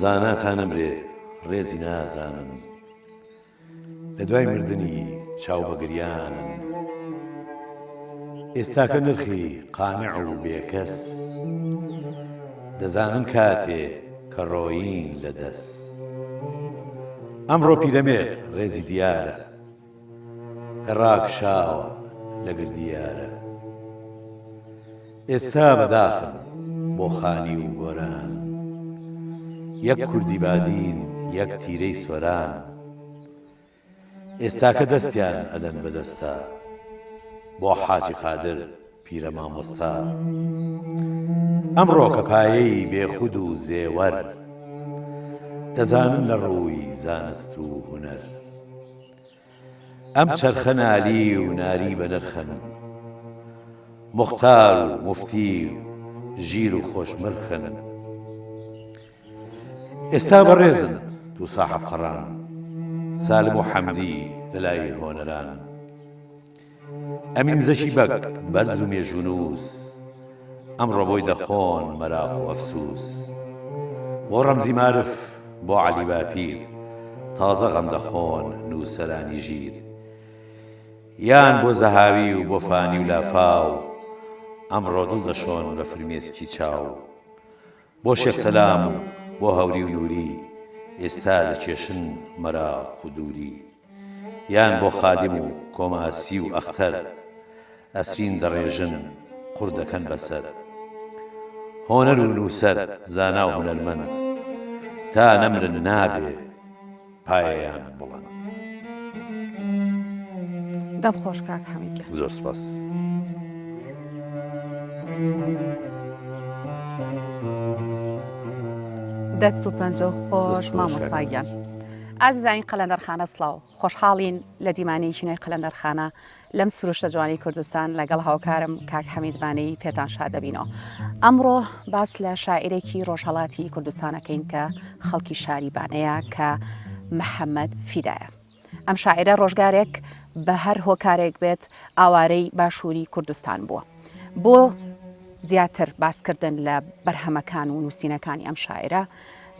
زانا تا نەمرێ ڕێزی نازانن لە دوای مردنی چاو بە گریانن ئێستاکە نرخی قانع و بێکەس دەزانن کاتێ کە ڕۆیین لە دەس ئەمڕۆ پیرەمێرد ڕێزی دیارە کە ڕاکشاوە لە گردیارە ئێستا بەداخم بۆ خانی و گۆران یەک کوردی بادین یەک تیرەی سۆران ئێستاکە دەستیان ئەدەن بە دەستا بۆ حاجی قادر پیرە مامۆستا ئەمڕۆکە پایەی بێخود و زێوەر دەزانن لە ڕووی زانست و هونەر ئەم چەرخە نالی و ناری بەنرخن موختار و موفتی و ژیر و خۆشمرخن ئێستا بەڕێزن دوو ساحەب قەڕان سالم و حەمدی لە لای هۆنەران ئەمین زەکی بەگ بەرز و مێژوونووس ئەمڕۆ بۆی دەخۆن مەراق و ئەفسووس بۆ ڕەمزی مارف بۆ عەلی باپیر تازە غەم دەخۆن نووسەرانی ژیر یان بۆ زەهاوی و بۆ فانی و لافاو ئەمڕۆ دڵ دەشۆن بە فرمێسکی چاو بۆ شێخ سەلام و بۆ هەوری و نووری ئێستا دەکێشن مەراق و دووری یان بۆ خادم و کۆماسی و ئەختەر ئەسرین دەڕێژن قوڕ دەکەن بەسەر هۆنەر و نووسەر زانا و هونەرمەند تا نەمرن نابێ پایەیان بڵند. دەم خۆش کاک حەمید گیان. زۆر سپاس. دەست و پەنجە خۆش مامۆستا گیان. ئازیزانی قەلەندەرخانە سڵاو خۆشحاڵین لە دیمانەیەکی نوێی قەلەندەرخانە لەم سروشتە جوانی کوردستان لەگەڵ هاوکارم کاک حەمید بانەیی پێتان شاد دەبینەوە. ئەمڕۆ باس لە شاعیرێکی ڕۆژهەڵاتی کوردستانەکەین کە خەڵکی شاری بانەیە کە محەممەد فیدایە. ئەم شاعیرە ڕۆژگارێک بە هەر هۆکارێک بێت ئاوارەی باشووری کوردستان بووە. بۆ زیاتر باسکردن لە بەرهەمەکان و نووسینەکانی ئەم شاعیرە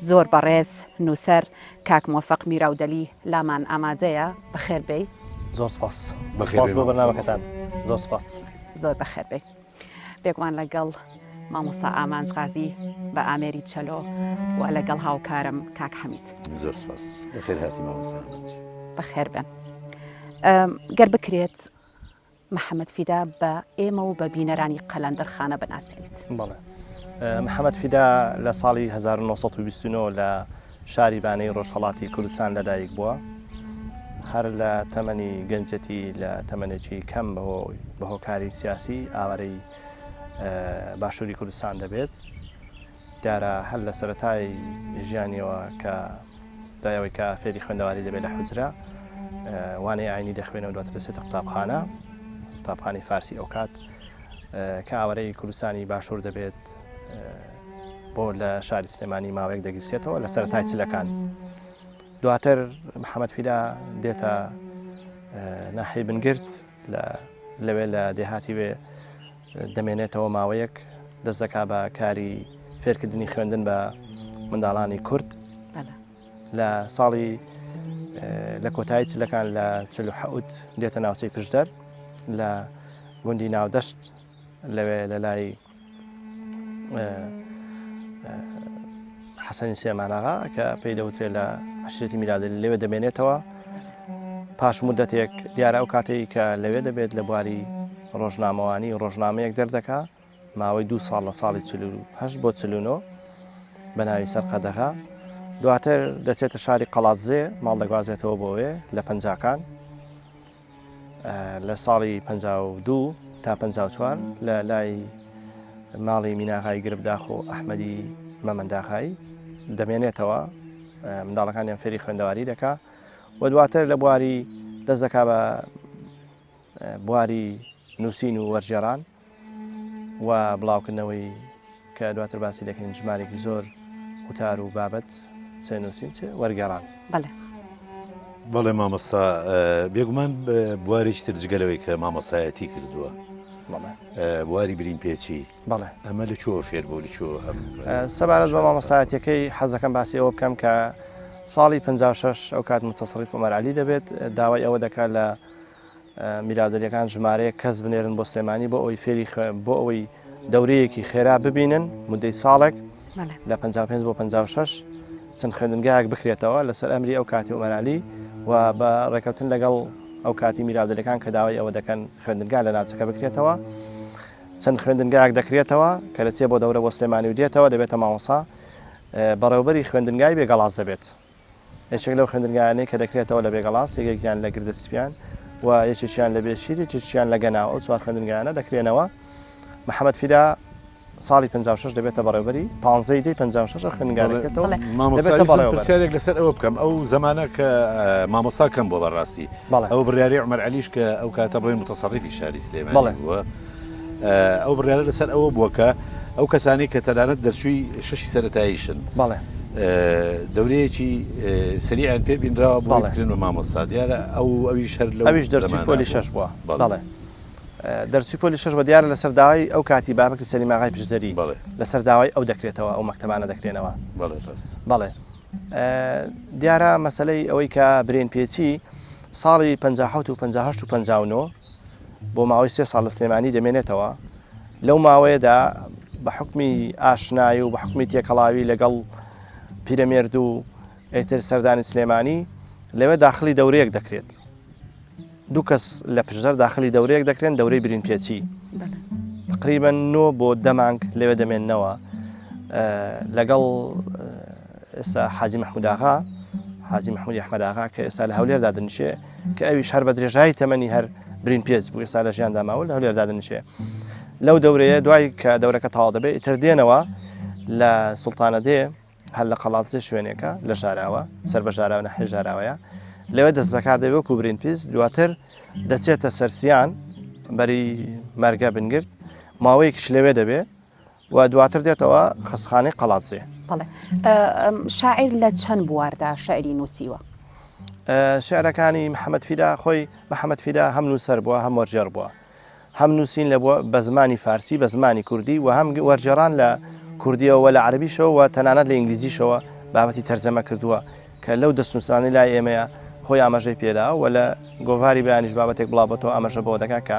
زۆر بەڕێز نووسەر کاک مۆفەق میراودەلی لامان ئامادەیە بەخێر بێی. زۆر سپاس سپاس بۆ بەرنامەکەتان زۆر سپاس. زۆر بەخێر بێی. بێگومان لەگەڵ مامۆستا ئامانج غازی بە ئامێری چەلۆ و لەگەڵ هاوکارم کاک حەمید. زۆر سپاس بەخێر هاتی مامۆستا ئامانج. بەخێر بێن. گەر بکرێت محەمەد فیدا بە ئێمە و بە بینەرانی قەلەندەرخانە بناسێنیت. بەڵێ. محەمەد فیدا لە ساڵی 1929 لە شاری بانەی ڕۆژهەڵاتی کوردستان لەدایک بووە. هەر لە تەمەنی گەنجەتی لە تەمەنێکی کەم بە هۆکاری سیاسی ئاوارەی باشووری کوردستان دەبێت. دیارە هەر لە سەرەتای ژیانیەوە کە دوای ئەوەی کە فێری خوێندەواری دەبێت لە حوجرە وانەی ئاینی دەخوێنەوە دواتر دەچێتە قوتابخانە قوتابخانەی فارسی ئەوکات کە ئاوارەی کوردستانی باشوور دەبێت بۆ لە شاری سلێمانی ماوەیەک دەگیرسێتەوە لە سەرەتای چلەکان دواتر محەممەد فیدا دێتە ناحی بنگرد لە لەوێ لە دێهاتی وێ دەمێنێتەوە ماوەیەک دەست دەکا بە کاری فێرکردنی خوێندن بە منداڵانی کورد لە ساڵی لە کۆتایی چلەکان لە 47 دێتە ناوچەی پشدەر لە گوندی ناودەشت لەوێ لە لای حەسەنی سێماناغا کە پێی دەوترێت لە عشرێتی میلادی لەوێ دەمێنێتەوە پاش مدەتێک دیارە ئەو کاتێک کە لەوێ دەبێت لە بواری ڕۆژنامەوانی ڕۆژنامەیەک دەردەکا ماوەی دوو ساڵ لە ساڵی 48 بۆ 49 بە ناوی سەرقەدەغا دواتر دەچێتە شاری قەڵاتزێ ماڵ دەگوازێتەوە بۆوێ لە پەنجاکان لە ساڵی 52 تا 54 لە لای ماڵی میناغای گربداخ و ئەحمەدی مەمەنداغای دەمێنێتەوە منداڵەکانیان فێری خوێندەواری دەکا و دواتر لە بواری دەست دەکا بە بواری نووسین و وەرگێڕان و بڵاوکردنەوەی کە دواتر باسی دەکەین ژمارێکی زۆر وتار و بابەت چێ نووسین چێ وەرگێڕان. بەڵێ. بەڵێ مامۆستا بێگومان بوارێکی تر جگە لەوەی کە مامۆستایەتی کردووە. بواری برین پێچی بەڵێ ئەمە لە کوێوە فێر بوو لە کوێوە ئەم سەبارەت بە مامۆستایەتیەکەی حەزەکەم باسی ئەوە بکەم کە ساڵی 56 ئەو کات متصرف عمر علی دەبێت داوای ئەوە دەکات لە میرادەریەکان ژمارەیەک کەس بنێرن بۆ سلێمانی بۆ ئەوەی فێری بۆ ئەوەی دەورەیەکی خێرا ببینن مدەی ساڵێک لە 55 بۆ 56 چەند خوێندنگایەک بکرێتەوە لەسەر ئەمری ئەو کاتی عومەرالی و بە ڕێکەوتن لەگەڵ ئەو کاتی میراودەلەکان کە داوای ئەوە دەکەن خوێندنگا لە ناوچەکە بکرێتەوە چەند خوێندنگایەک دەکرێتەوە کە دەچێت بۆ دەورە بۆ سلێمانی و دێتەوە دەبێتە مامۆسا بەڕێوبەری خوێندنگای بێگەڵاس دەبێت یەکێک لەو خوێندنگایانەی کە دەکرێتەوە لە بێگەڵاس یەکێکیان لە گردە سپیان و یەکێکیان لە بێشیر یەکێکیان لە گەناوە ئەو چوار خوێندنگایانە دەکرێنەوە محەممەد فیدا ساڵی 56 دەبێتە بەڕێوبەری پانزەی دەی 56 ئەو خوێندنگا دەکرێتەوە دەبێتە بەڕێوەبەر. پرسیارێک لەسەر ئەوە بکەم ئەو زەمانە کە مامۆستا کەم بووە بەڕاستی ئەو بڕیارەی عومەر عەلیش کە ئەو کاتە بڵێن متەسەڕیفی شاری سلێمانی بووە ئەو بڕیارە لەسەر ئەوە بووە کە ئەو کەسانەی کە تەنانەت دەرچووی شەشی سەرەتاییشن بەڵێ دەورەیەکی سەریعیان پێ بینراوە بۆ بکرێن بە مامۆستا دیارە ئەو ئەویش هەر لەو ئەویش دەرچووی پۆلی شەش بووە بەڵێ دەرچووی پۆلی شەش بە دیارە لەسەر داوای ئەو کاتی بابەکری سەلیم ئاغای پشدەری لەسەر داوای ئەو دەکرێتەوە ئەو مەکتەبانە دەکرێنەوە بەڵێ دیارە مەسلەی ئەوەی کە برێن پێچی ساڵی 57 و 58 و 59 بۆ ماوەی سێ ساڵ لە سلێمانی دەمێنێتەوە لەو ماوەیەدا بە حکمی ئاشنایی و بە حکمی تێکەڵاوی لەگەڵ پیرەمێرد و ئیتر سەردانی سلێمانی لەوێ داخلی دەورەیەک دەکرێت دوو کەس لە پشدەر داخلی دەورەیەک دەکرێن دەورەی برین پێچی تقریبا نۆ بۆ دەمانگ لەوێ دەمێننەوە لەگەڵ ئێستا حاجی مححموداغا حاجی مححمودی ئەحمەداغا کە ئێستا لە هەولێردا دەنیشێ کە ئەویش هەر بە درێژایی تەمەنی هەر برین پێچ بوو ئێستا لە ژیاندا ماوە لە هەولێردا دەنیشێ لەو دەورەیە دوای کە دەورەکە تەواو دەبێت ئیتر دێنەوە لە سوڵتانە دێ هەر لە قەڵادزێ شوێنێکە لە ژاراوە سەر بە ژاراوە ناحیە ژاراوەیە لەوێ دەست بەکار دەبێت وەکو برین پیس دواتر دەچێتە سەرسیان بەری مەرگە بنگرد ماوەیەکیش لەوێ دەبێ و دواتر دێتەوە خەستخانەی قەڵادزێ. بەڵێ شاعیر لە چەند بواردا شعری نووسیوە؟ شعرەکانی محەممەد فیدا خۆی محەممەد فیدا هەم نووسەر بووە هەم وەرگێڕ بووە. هەم نووسین لە بە زمانی فارسی، بە زمانی کوردی و هەم وەرگێڕان لە کوردییەوە و لە عەرەبیشەوە و تەنانەت لە ئینگلیزیشەوە بابەتی تەرجەمە کردووە کە لەو دەستنووسانەی لای ئێمەیە خۆی ئاماژەی پێدا و لە گۆڤاری بەیانیش بابەتێک بڵاو بۆتەوە ئاماژە بەوە دەکات کە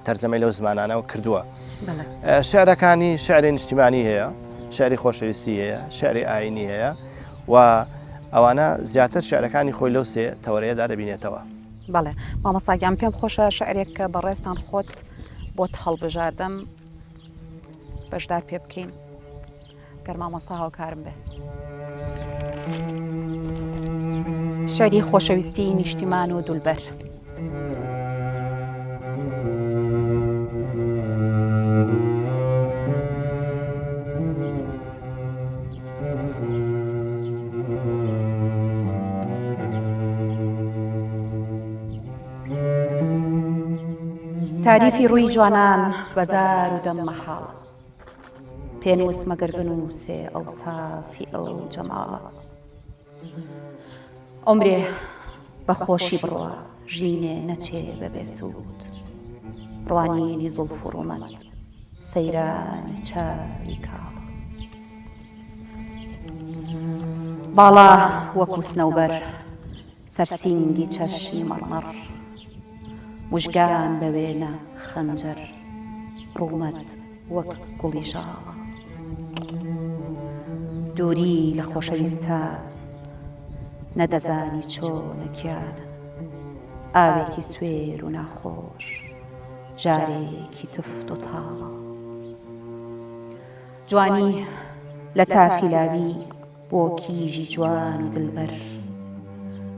تەرجەمەی لەو زمانانەوە کردووە. شعرەکانی شعری نیشتیمانی هەیە، شعری خۆشەویستی هەیە، شعری ئایینی هەیە و ئەوانە زیاتر شعرەکانی خۆی لەو سێ تەوەرەیەدا دەبینێتەوە. بەڵێ مامۆستا گیان پێم خۆشە شعرێک کە بەڕێزتان خۆت بۆت هەڵبژاردەم بەشدار پێ بکەین گەر مامۆستا هاوکارم بێ. شعری خۆشەویستی نیشتیمان و دولبەر. تاریفی ڕووی جوانان بە زار و دەم مەحاڵە پێنووس مەگەر بنووسێ ئەوسافی ئەو جەماڵە عومرێ بە خۆشی بڕوا ژینێ نەچێ بە بێ سوود ڕوانینی زوڵف و ڕوومەت سەیرانی چاوی کاڵە باڵا وەکو سنەوبەر سەرسینگی چەشنی مەڕمەڕ مژگان بە وێنە خەنجەر ڕوومەت وەک گوڵی ژاڵە دووری لە خۆشەویستان نەدەزانی چۆنە گیانە ئاوێکی سوێر و ناخۆش ژارێکی تفت و تاڵە جوانی لە تافی لاوی بۆ کیژی جوان و دلبەر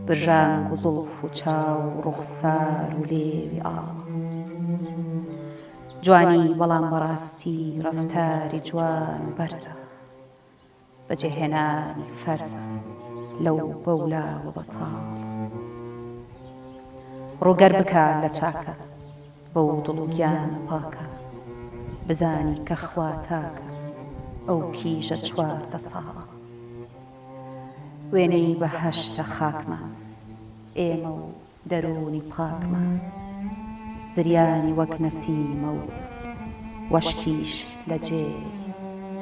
برژانگ و زوڵف و چاو و ڕوخسار و لێوی ئاڵە جوانی بەڵام بەڕاستی ڕەفتاری جوان و بەرزە بەجێهێنانی فەرزە لەو بەولاوە بەتاڵ ڕووگەر بکە لە چاکە بەو دڵ و گیانە پاکە بزانی کە خوا تاکە ئەو کیژە 14 ساڵە وێنەی بەهەشتە خاکمان ئێمە و دەروونی پاکمان زریانی وەک نەسیمە و. وەشتیش لە جێی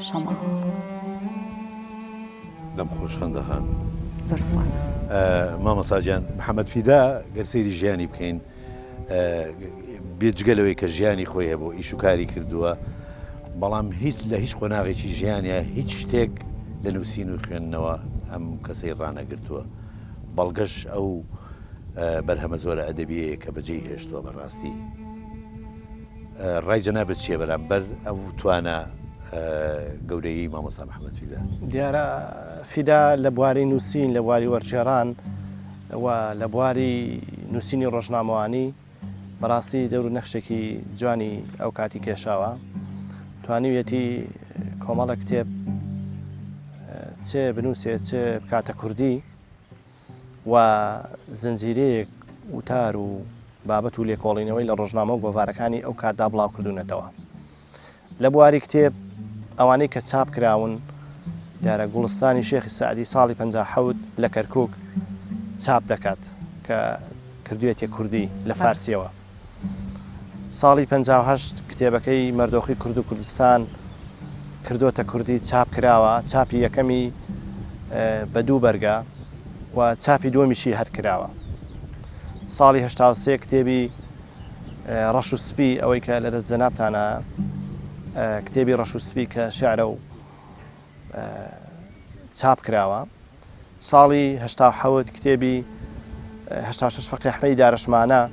شەماڵ. دەم خۆش هەندە خان. زۆر سپاس. مامۆستا گیان محەمەد فیدا گەر سەیری ژیانی بکەین بێجگە لەوەی کە ژیانی خۆی هەبوو ئیش و کاری کردووە بەڵام هیچ لە هیچ قۆناغێکی ژیانە هیچ شتێک لە نووسین و خوێندنەوە ئەم کەسەی ڕانەگرتووە بەڵگەش ئەو بەرهەمە زۆرە ئەدەبیەیە کە بەجێی هێشتووە بەڕاستی ڕای جەنابت چییە بەرامبەر ئەو توانا گەورەیەی مامۆستا محەممەد فیدا؟ دیارە فیدا لە بواری نووسین، لە بواری وەرگێڕان و لە بواری نووسینی ڕۆژنامەوانی بەڕاستی دەور و نەخشێکی جوانی ئەو کاتی کێشاوە. توانیویەتی کۆمەڵە کتێب چێ بنووسێ چێ بکاتە کوردی. و زنجیرەیەک وتار و بابەت و لێکۆڵینەوەی لە ڕۆژنامە و گۆڤارەکانی ئەو کاتدا بڵاو کردوونەتەوە. لە بواری کتێب ئەوانەی کە چاپ کراون دیارە گوڵستانی شێخی سەعدی ساڵی 57 لە کەرکووک چاپ دەکات کە کردوێتیە کوردی لە فارسیەوە. ساڵی 58 کتێبەکەی مەردۆخی کورد و کوردستان کردۆتە کوردی چاپ کراوە، چاپی یەکەمی بە دوو بەرگە و چاپی دووەمیشی هەر کراوە. ساڵی 83 کتێبی ڕەش و سپی ئەوەی کە لە دەست جەنابتانە کتێبی ڕەش و سپی کە شعرە و چاپ کراوە. ساڵی 87 کتێبی 86 فەقێ ئەحمەدی دارەشمانە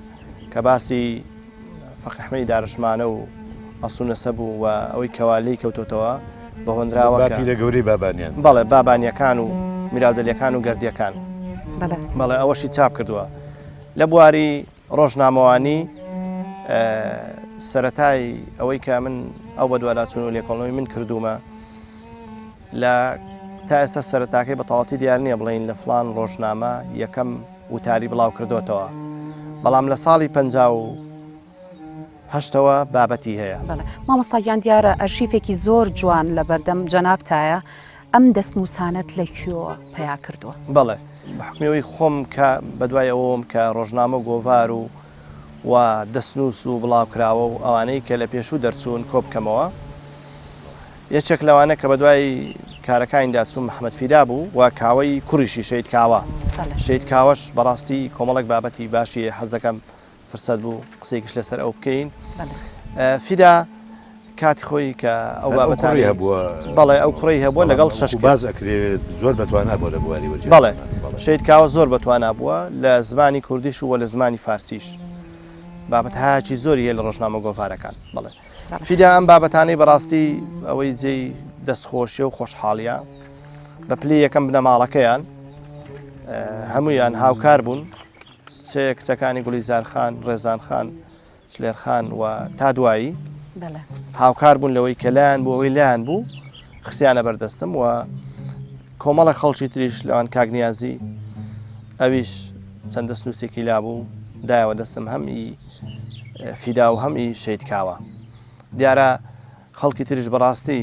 کە باسی فەقێ ئەحمەدی دارەشمانە و ئەسڵ و نەسەب و و ئەوەی کەوا لێی کەوتۆتەوە بە هۆنراوە کە باپیرە گەورەی بابانیان. بەڵێ بابانیەکان و میراودەلیەکان و گەردیەکان. بەڵێ. بەڵێ ئەوەشی چاپ کردووە. لە بواری ڕۆژنامەوانی سەرەتای ئەوەی کە من ئەو بەدواداچوون و لێکۆڵنەوەی من کردوومە لە تا ئێستا سەرەتاکەی بە تەواوەتی دیار نییە بڵێین لە فڵان ڕۆژنامە یەکەم وتاری بڵاو کردوتەوە بەڵام لە ساڵی پ هەشتەوە بابەتی هەیە. بەڵێ مامۆستا گیان دیارە ئەرشیفێکی زۆر جوان لە بەردەم جەنابتایە ئەم دەستنووسانەت لە کوێوە پەیا کردووە؟ بەڵێ بە حوکمی ئەوەی خۆم کە بەدوای ئەوەوەم کە ڕۆژنامە و گۆڤار و و دەستنووس و بڵاوکراوە و ئەوانەی کە لە پێشوو دەرچوون کۆ بکەمەوە یەکێک لەوانە کە بەدوای کارەکانیدا چووم محەمەد فیدا بوو و کاوەی کوڕیشی شەهید کاوە شەهید کاوەش بەڕاستی کۆمەڵێک بابەتی باشی هەیە حەز دەکەم فرسەت بوو قسەیەکیش لەسەر ئەو بکەین فیدا کاتی خۆی کە ئەو بابەتانی هەبووە بەڵێ ئەو کوڕی هەبووە لەگەڵ شەش باز ئەکرێت زۆر بەتوانا بووە لە بواری وەرگێڕان بەڵێ شەهید کاوە زۆر بەتوانا بووە لە زمانی کوردیش و لە زمانی فارسیش بابەتهایەکی زۆری هەیە لە ڕۆژنامە گۆڤارەکان بەڵێ فیدا ئەم بابەتانەی بەڕاستی ئەوەی جێی دەستخۆشیە و خۆشحاڵیە بە پلی یەکەم بنەماڵەکەیان هەمویان هاوکار بوون چ کچەکانی گوڵیزار خان، ڕێزان خان، چلێر خان و تا دوایی هاوکار بوون لەوەی کە لایان بوو ئەوەی لایان بوو خستیانە بەردەستم و کۆمەڵە خەڵکی تریش لەوان کاک نیازی ئەویش چەند دەستنووسێکی لابوو دایەوە دەستم هەم ئی فیدا و هەم ئی شەید کاوە دیارە خەڵکی تریش بەڕاستی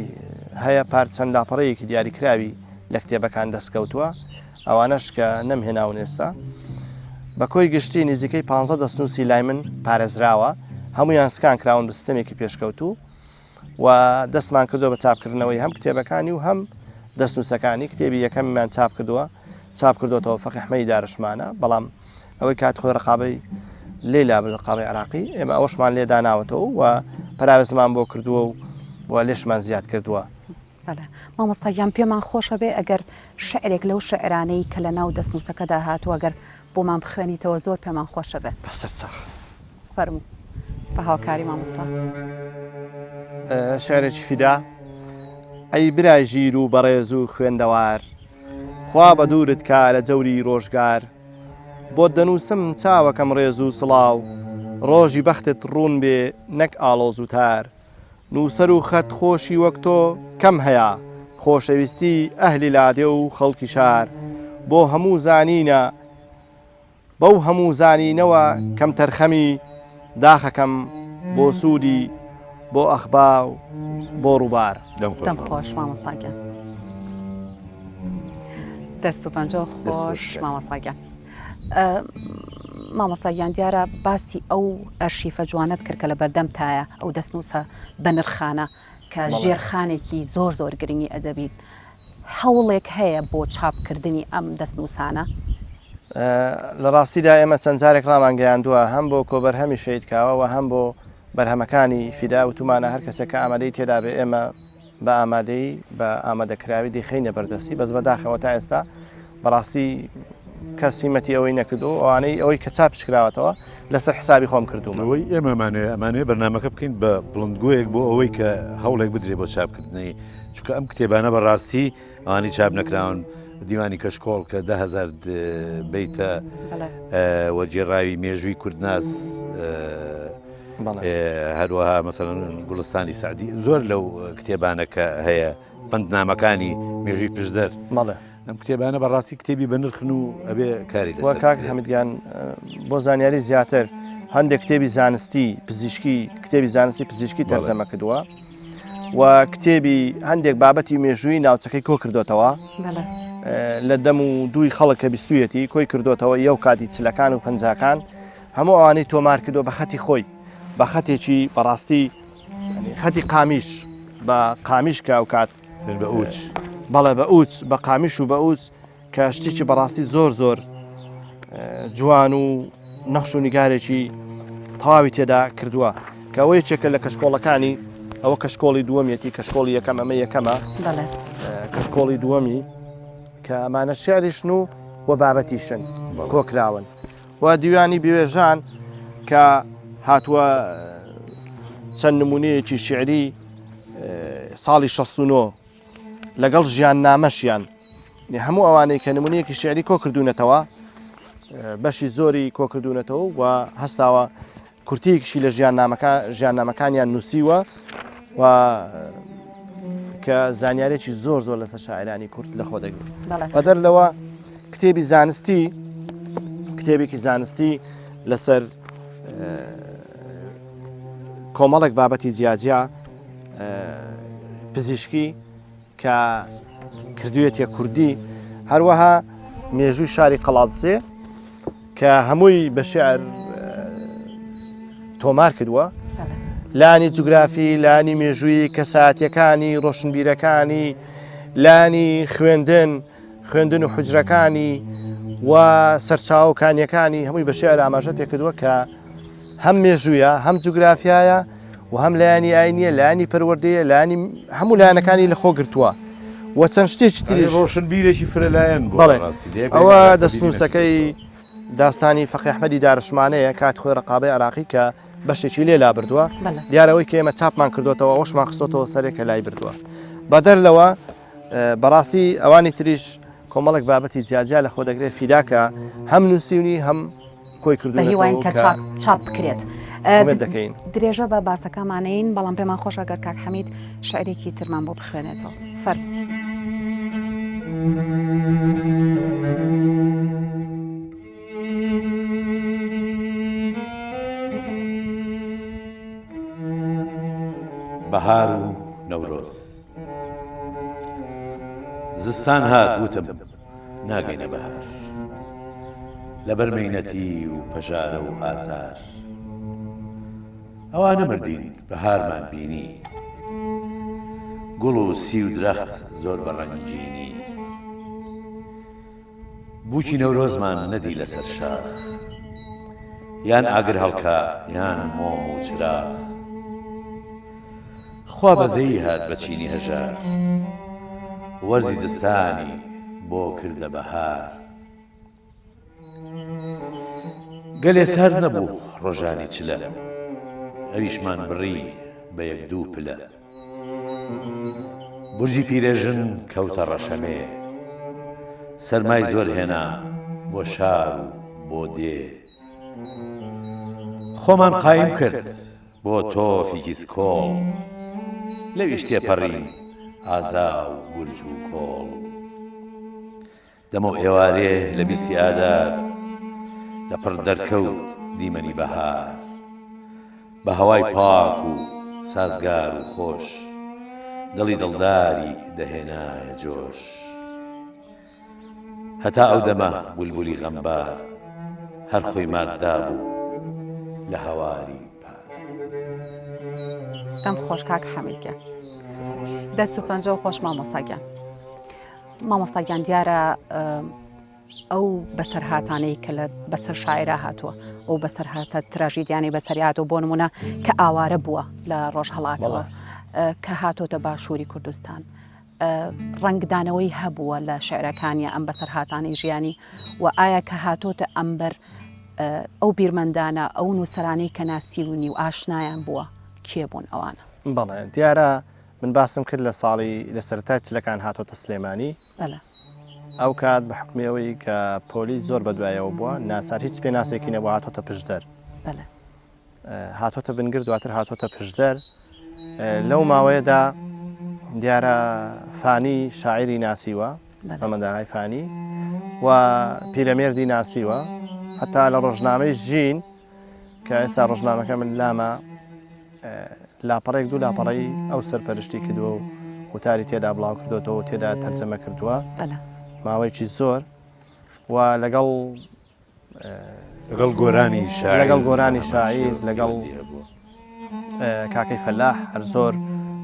هەیە پار چەند لاپەڕەیەکی دیاریکراوی لە کتێبەکان دەستکەوتووە، ئەوانەش کە نەمهێناون ئێستا. بە کۆی گشتی نزیکەی پانزە دەستنووسی لای من پارێزراوە، هەموویان سکان کراون بە سیستەمێکی پێشکەوتوو و دەستمان کردووە بە چاپکردنەوەی هەم کتێبەکانی و هەم دەستنووسەکانی. کتێبی یەکەمیمان چاپ کردووە، چاپ کردووەتەوە فەقێ ئەحمەدی دارشمانە، بەڵام ئەوەی کات خۆی ڕقابەی لێ لابرد ڕقابەی عراقی ئێمە ئەوەشمان لێ داناوەتەوە و پەراوێزمان بۆ کردووە و و لێشمان زیاد کردووە. بەڵێ مامۆستا گیان پێمان خۆشە بێ ئەگەر شعرێک لەو شعرانەی کە لە ناو دەستنووسەکەدا هاتووە گەر بۆمان بخوێنیتەوە زۆر پێمان خۆشە بێ. بەسەر چاو. فەرموو بە هاوکاری مامۆستا. شعرێکی فیدا ئەی برای ژیر و بەڕێز و خوێندەوار خوا بە دوورت کا لە جەوری ڕۆژگار بۆت دەنووسم چاوەکەم ڕێز و سڵاو ڕۆژی بەختت ڕوون بێ نەک ئاڵۆز و تار نووسەر و خەت خۆشی وەک تۆ کەم هەیە خۆشەویستی ئەهلی لادێ و خەڵکی شار بۆ هەموو زانینە بەو هەموو زانینەوە کەمتەرخەمی داخەکەم بۆ سوودی بۆ ئەخبا و بۆ ڕووبار. دەم خۆش مامۆستا گیان. دەست و پەنجە خۆش مامۆستا گیان. مامۆستا گیان دیارە باسی ئەو ئەرشیفە جوانەت کرد کە لە بەردەمتایە ئەو دەستنووسە بەنرخانە کە ژێرخانێکی زۆر زۆر گرنگی ئەدەبین هەوڵێک هەیە بۆ چاپکردنی ئەم دەستنووسانە؟ لە ڕاستیدا ئێمە چەند جارێک ڕامانگەیاندووە هەم بۆ کۆبەرهەمی شەهید کاوە و هەم بۆ بەرهەمەکانی فیدا وتومانە هەر کەسێک کە ئامادەی تێدا بێ ئێمە بە ئامادەیی بە ئامادەکراوی دەیخەینە بەردەستی بەس بەداخەوە تا ئێستا بەڕاستی کەس هیمەتی ئەوەی نەکردو ئەوانەی ئەوەی کە چاپش کراوەتەوە لەسەر حسابی خۆم کردوومە. ئەوەی ئێمەمانەیە ئەمانەیە بەرنامەکە بکەین بە بڵندگۆیەک بۆ ئەوەی کە هەوڵێک بدرێ بۆ چاپکردنی چونکە ئەم کتێبانە بەڕاستی ئەوانی چاپ نەکراون دیوانی کەشکۆڵ کە دههزار بیتە وەرگێڕاوی مێژووی کوردناس هەروەها مەسەلەن گوڵستانی سعدی زۆر لەو کتێبانە کە هەیە پندنامەکانی مێژووی پشدەر مەڵێ ئەم کتێبانە بەڕاستی کتێبی بەنرخن و ئەبێ کاری لەسەر کاک حەمیدگیان بۆ زانیاری زیاتر هەندێک کتێبی زانستی پزیشکی کتێبی زانستی پزیشکی تەرجەمە کردووە و کتێبی هەندێک بابەتی مێژووی ناوچەکەی کۆ کردوتەوە لە دەم و دووی خەڵک کە بیستویەتی کۆی کردوتەوە یەو کاتی چلەکان و پەنجاکان هەموو ئەوانەی تۆمار کردووە بە خەتی خۆی بە خەتێکی بەڕاستی خەتی قامیش بە قامیش کە ئەو کات بە ئوچ بەڵێ بە ئوچ بە قامیش و بە ئوچ کە شتێکی بەڕاستی زۆر زۆر جوان و نەخش و نیگارێکی تەواوی تێدا کردووە کە ئەوە یەکێکە لە کەشکۆڵەکانی ئەوە کەشکۆڵی دووەمیەتی کەشکۆڵی یەکەم ئەمە یەکەمە کەشکۆڵی دووەمی کە ئەمانە شعریشن و و بابەتیشن کۆکراون و دیوانی بوێژان کە هاتووە چەند نمونەیەکی شعری ساڵی 69 لەگەڵ ژیان نامەشیان هەموو ئەوانەی کە نمونەیەکی شعری کۆ کردوونەتەوە بەشی زۆری کۆ کردوونەتەوە و هەستاوە کورتەیەکیشی لە ژیاننامەکە ژیاننامەکانیان نووسیوە و کە زانیارێکی زۆر زۆر لەسەر شاعرانی کورد لەخۆ دەگرێت بەدەر لەوە کتێبی زانستی کتێبێکی زانستی لەسەر کۆمەڵێک بابەتی جیاجیا پزیشکی کە کردوویەتیە کوردی، هەروەها مێژووی شاری قەڵادزێ کە هەمووی بە شعر تۆمار کردووە لانی جوگرافی لانی مێژووی کەساتیەکانی ڕۆشنبیرەکانی لانی خوێندن خوێندن و حجرەکانی و سەرچاو کانیەکانی هەمووی بە شعر ئاماژە پێکردووە کە هەم مێژوویە هەم جوگرافیایە و هەم لایەنی ئاینیە لایەنی پەروەردەیە لایەنی هەموو لایەنەکانی لەخۆ گرتووە و چەند شتێکی تریش ڕۆشنبیرێکی فرەلایەن بوو بەڵێ ئەوە دەستنووسەکەی داستانی فەقی ئەحمەدی دارشمانەیە کات خۆی ڕقابەی عراقی کە بەشێکی لێ لابردووە دیارەوەی کە ئێمە چاپمان کردوتەوە ئەوشمان خستۆتەوە سەرێک کە لای بردووە بەدەر لەوە بەڕاستی ئەوانی تریش کۆمەڵێک بابەتی جیاجیا لە خۆ دەگرێت فیداکە هەم نووسیونی هەم کۆی کردوونەتەوە بە هیواین کە چاپ چاپ بکرێت. ئومێد دەکەین. درێژە بە باسەکەمانەین بەڵام پێمان خۆشە گەر کاک حەمید شعرێکی ترمان بۆ بخوێنێتەوە فەرموو. بەهار و نەورۆز زستان هات وتم ناگەینە بەهار لەبەر مەینەتی و پەژارە و ئازار ئەوا نەمردین بەهارمان بینی گوڵ و سی و درەخت زۆر بە ڕەنگینی بووکی نەورۆزمان نەدی لەسەر شاخ یان ئاگر هەڵکا یان مۆم و چراخ خوا بەزەیی هات بە چینی هەژار وەرزی زستانی بۆ کردە بەهار گەلێ سارد نەبوو ڕۆژانی چلە ئەویشمان بڕی بە یەک دوو پلە بورجی پیرێژن کەوتە ڕەشەمێ سەرمای زۆر هێنا بۆ شار و بۆ دێ خۆمان قایم کرد بۆ تۆفی گیسکۆڵ لەویش تێپەڕین ئازا و گورج و کۆڵ دەمەو ئێوارێ لە بیستی ئادار لە پڕ دەرکەوت دیمەنی بەهار بە هەوای پاک و سازگار و خۆش دڵی دڵداری دەهێنایە جۆش. هەتا ئەو دەمە بولبولی غەمبار. هەر خۆی مات دابوو لە هەواری پار. دەم خۆش کاک حەمید گیان. دەست و پەنجە و خۆش مامۆستا گیان. مامۆستا گیان دیارە ئەو بەسەرهاتانەی کە لە بەسەر شاعرا هاتووە ئەو بەسەرهاتە تراژیدیانەی بەسەری هاتووە بۆ نمونە کە ئاوارە بووە لە ڕۆژهەڵاتەوە کە هاتۆتە باشووری کوردستان ڕەنگدانەوەی هەبووە لە شعرەکانیا ئەم بەسەرهاتانەی ژیانی و ئایا کە هاتۆتە ئەمبەر ئەو بیرمەندانە ئەو نووسەرانەی کە ناسیونی و ئاشنایان بووە کێ بوون ئەوانە؟ بەڵێ دیارە من باسم کرد لە ساڵی لە سەرەتای چلەکان هاتۆتە سلێمانی بەڵێ. ئەو کات بە حوکمی ئەوەی کە پۆلیس زۆر بەدوایەوە بووە ناچار هیچ پێناسێکی نەبووە هاتۆتە پشدەر. بەڵێ. هاتۆتە بنگر دواتر هاتۆتە پشدەر لەو ماوەیەدا دیارە فانی شاعیری ناسیوە مەمەنداغای فانی و پیرەمێردی ناسیوە هەتا لە ڕۆژنامەی ژین کە ئێستا ڕۆژنامەکە من لامە لاپەڕێک دوو لاپەڕەی ئەو سەرپەرشتی کردووە و وتاری تێدا بڵاو کردوێتەوە تێدا تەرجەمە کردووە ماوەیەکی زۆر و لەگەڵ لەگەڵ گۆرانی شاعیر لەگەڵ گۆرانی شاعیر لەگەڵ کاکەی فەلاح هەر زۆر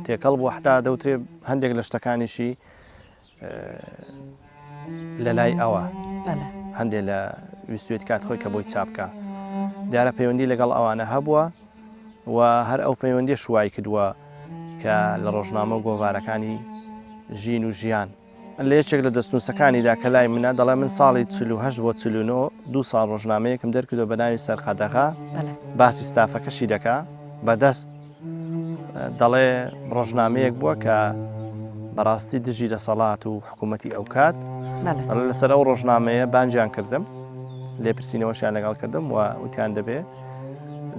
تێکەڵ بوو حتا دەوترێ هەندێک لە شتەکانیشی لە لای ئەوە هەندێک لە ویستوێت کات خۆی کە بۆی چاپکە دیارە پەیوەندی لەگەڵ ئەوانە هەبووە و هەر ئەو پەیوەندی شوای کردووە کە لە ڕۆژنامە و گۆڤارەکانی ژین و ژیان لە یەکێک لە دەستنووسەکانیدا کە لای منە دەڵێ من ساڵی 48 بۆ 49 دوو ساڵ ڕۆژنامەیەکم دەرکردوە بە ناوی سەرقەدەغە باسی ستافەکەشی دەکا بەدەست دەڵێ ڕۆژنامەیەک بووە کە بەڕاستی دژی دەسەڵات و حکوومەتی ئەو کات لەسەر ئەو ڕۆژنامەیە بانجیان کردم لێپرسینەوەشیان لەگەڵ کردم و وتیان دەبێ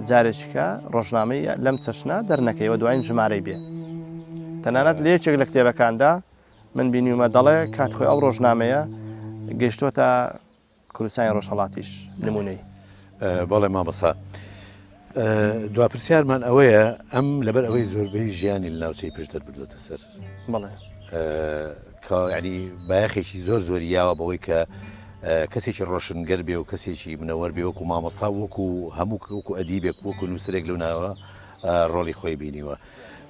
جارێکیکە ڕۆژنامەی لەم چەشنە دەرنەکەیەوە دوایین ژمارەی بێ تەنانەت لە یەکێک لە کتێبەکاندا من بینیومە دەڵێ کات خۆی ئەو ڕۆژنامەیە گەیشتۆتە کوردستانی ڕۆژهەڵاتیش نمونەی. بەڵێ مامۆستا دوا پرسیارمان ئەوەیە ئەم لەبەر ئەوەی زۆربەی ژیانی لە ناوچەی پشدەر بردوێتە سەر بەڵێ کە ینی بایەخێکی زۆر زۆری یاوە بەوەی کە کەسێکی ڕۆشنگەر بێ و کەسێکی منەوەر بێ وەکو مامۆستا وەکو هەموو وەکو ئەدیبێک وەکو نووسەرێک لەو ناوە ڕۆڵی خۆی بینیوە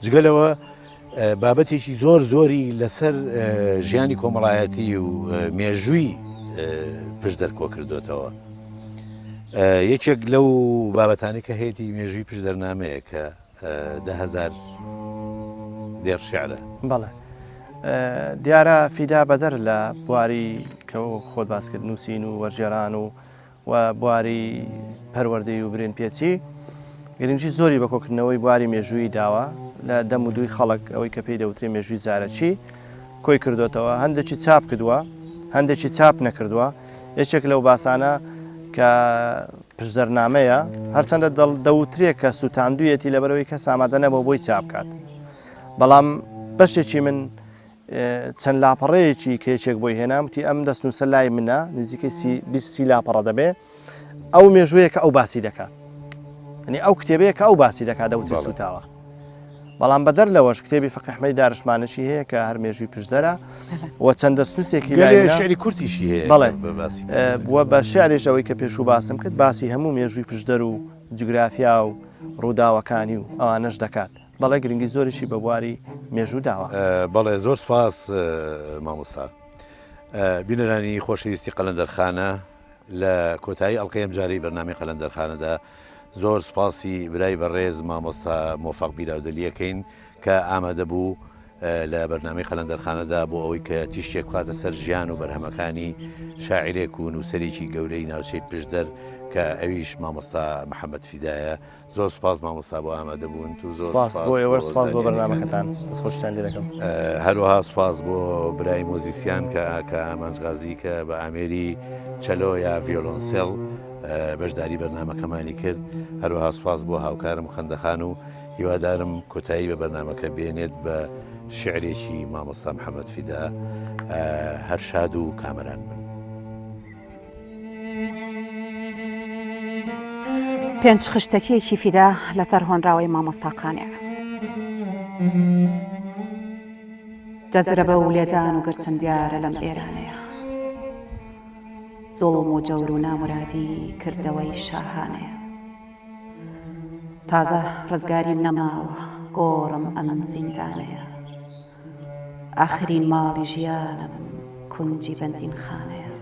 جگە لەوە بابەتێکی زۆر زۆری لەسەر ژیانی کۆمەڵایەتی و مێژووی پشدەر کۆ کردوێتەوە یەکێک لەو بابەتانی کە هەیەی مێژووی پشدەرنامەیە کە دههزار دێڕ شعرە. بەڵێ دیارە فیدا بەدەر لە بواری کە خۆت باس کرد نووسین و وەرگێران و و بواری پەروەردەی و برێن پێچی گرنگی زۆری بە کۆکردنەوەی بواری مێژوویی داوە لە دەم و دووی خەڵک ئەوەی کە پێی دەوترێ مێژووی زارەکی کۆی کردوێتەوە هەندێکی چاپ کردووە هەندێکی چاپ نەکردووە یەکێک لەو باسانە کە پشدەرنامەیە، هەرچەندە دەوترێ کە سوتاندویەتی لەبەرئەوەی کەس ئامادە نەبووە بۆی چاپ بکات، بەڵام بەشێکی من چەند لاپەڕەیەکی کە یەکێک بۆی هێنام وتی ئەم دەستنووسە لای منە نزیکەی 20 سی لاپەڕە دەبێ ئەو مێژوویە کە ئەو باسی دەکات یعنی ئەو کتێبەیە کە ئەو باسی دەکات دەوتری سوتاوە. بەڵام بەدەر لەوەش کتێبی فەقێ ئەحمەدی دارشمانشی هەیە کە هەر مێژووی پشدەرە و چەند دەستنووسێکی لای شعری کورتیشی هەیە بەڵێ بووە بە شعرێش ئەوەی کە پێشوو باسم کرد باسی هەموو مێژووی پشدەر و جوگرافیا و ڕووداوەکانی و ئەوانەش دەکات بەڵێ گرنگی زۆریشی بە بواری مێژوو داوە. بەڵێ زۆر سپاس مامۆستا. بینەرانی خۆشەویستی قەلەندەرخانە لە کۆتایی ئەڵقەی ئەمجارەی بەرنامەی قەلەندەرخانەدا زۆر سوپاسی برای بەڕێز مامۆستا مۆفەق بیراودەلی ئەکەین کە ئامادە بوو لە بەرنامەی قەلەندەرخانەدا بۆ ئەوەی کە تیشکێک بخاتە سەر ژیان و بەرهەمەکانی شاعیرێک و نووسەرێکی گەورەی ناوچەی پشدەر کە ئەویش مامۆستا محەممەد فیدایە زۆر سپاس مامۆستا بۆ ئامادەبوونت و زۆر سپاس بۆ ئێوەش سپاس بۆ بەرنامەکەتان دەستخۆشتان لێ دەکەم. هەروەها سپاس بۆ برای مۆزیسیان کە کە ئامانج غازی کە بە ئامێری چەلۆ یا ڤیۆلۆنسێڵ بەشداری بەرنامەکەمانی کرد هەروەها سپاس بۆ هاوکارم خەندەخان و هیوادارم کۆتایی بە بەرنامەکە بێنێت بە شعرێکی مامۆستا محەممەد فیدا هەر شاد و کامەران بن. پێنج خشتەکیەکی فیدا لەسەر هۆنراوەی مامۆستا قانع. جەزرەبە و لێدان و گرتن دیارە لەم ئێرانەیە. زوڵم و جەور و نامورادی کردەوەی شاهانەیە. تازە ڕزگاریم نەماوە گۆڕم ئەم زیندانەیە. ئاخرین ماڵی ژیانم کونجی بەندینخانەیە.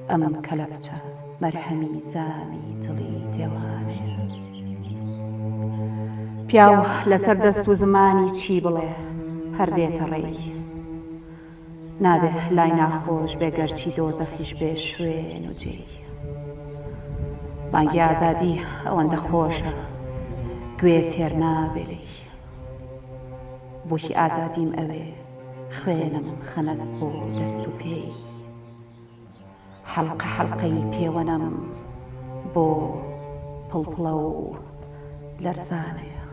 ئەم کەلەپچە مەرهەمی زامی دڵی دێوانەیە. پیاو لەسەر دەست و زمانی چی بڵێ هەر دێتە ڕێی. نابێ لای ناخۆش بێ گەرچی دۆزەخیش بێ شوێن و جێی. بانگی ئازادی ئەوەندە خۆشە گوێ تێر نابێ لێی. بووکی ئازادیم ئەوێ خوێنم خەنەس بۆ دەست و پێی. حەڵقە حەڵقەی پێوەنەم بۆ پڵپڵە و لەرزانەیە.